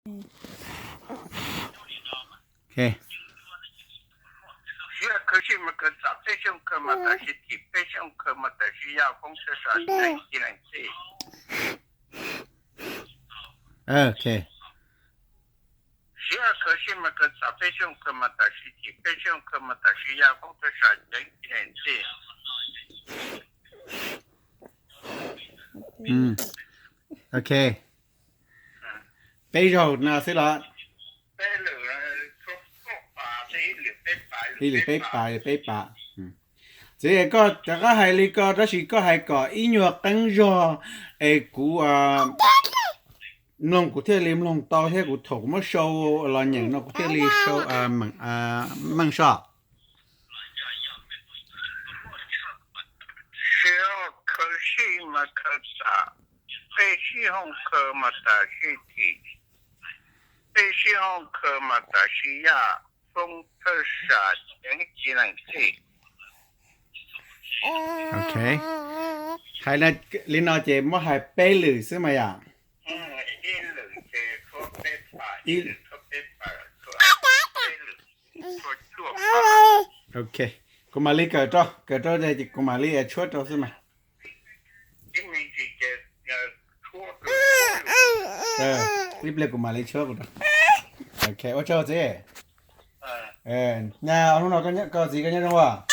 Siab khawv sij mas khawv txam, peb xyooj khawv mas tam sim thim, peb xyooj khawv mas tam sim yaj, foob thawj sam ceev ci leej txij. Siab khawv sij mas khawv txam, peb xyooj khawv mas tam sim thim, peb xyooj khawv mas tam sim yaj, foob thawj sam ceev ci leej txij. Ok, peb zaug no xwb los? Ib lwm peb pas, peb pas. Txiv, koj rov qab hais li ko tab sis koj hais kom ib nyuag qeeb zog es kuv mloog kuv thiaj li mloog tau thiab, kuv thaum kuv muab sau los nyeem no kuv thiaj li sau meej soj. Siab khawv sij mas khawv txam, peb xyooj khawv mas tam sim thim, peb xyooj khawv mas tam sim yaj, foob thawj sam ceev ci leej txij. Ok, hais li no ces muab hais peb lwm xwb mas yom. Ok, kuv mam li kawm rau, kawm rau ces kuv mam li tshuab rau xwb mas. Ib pliag kuv mam li tshuab rau. Ok, ua tsaug txiv. Nyab, hnub no koj txiv koj nyob zoo as?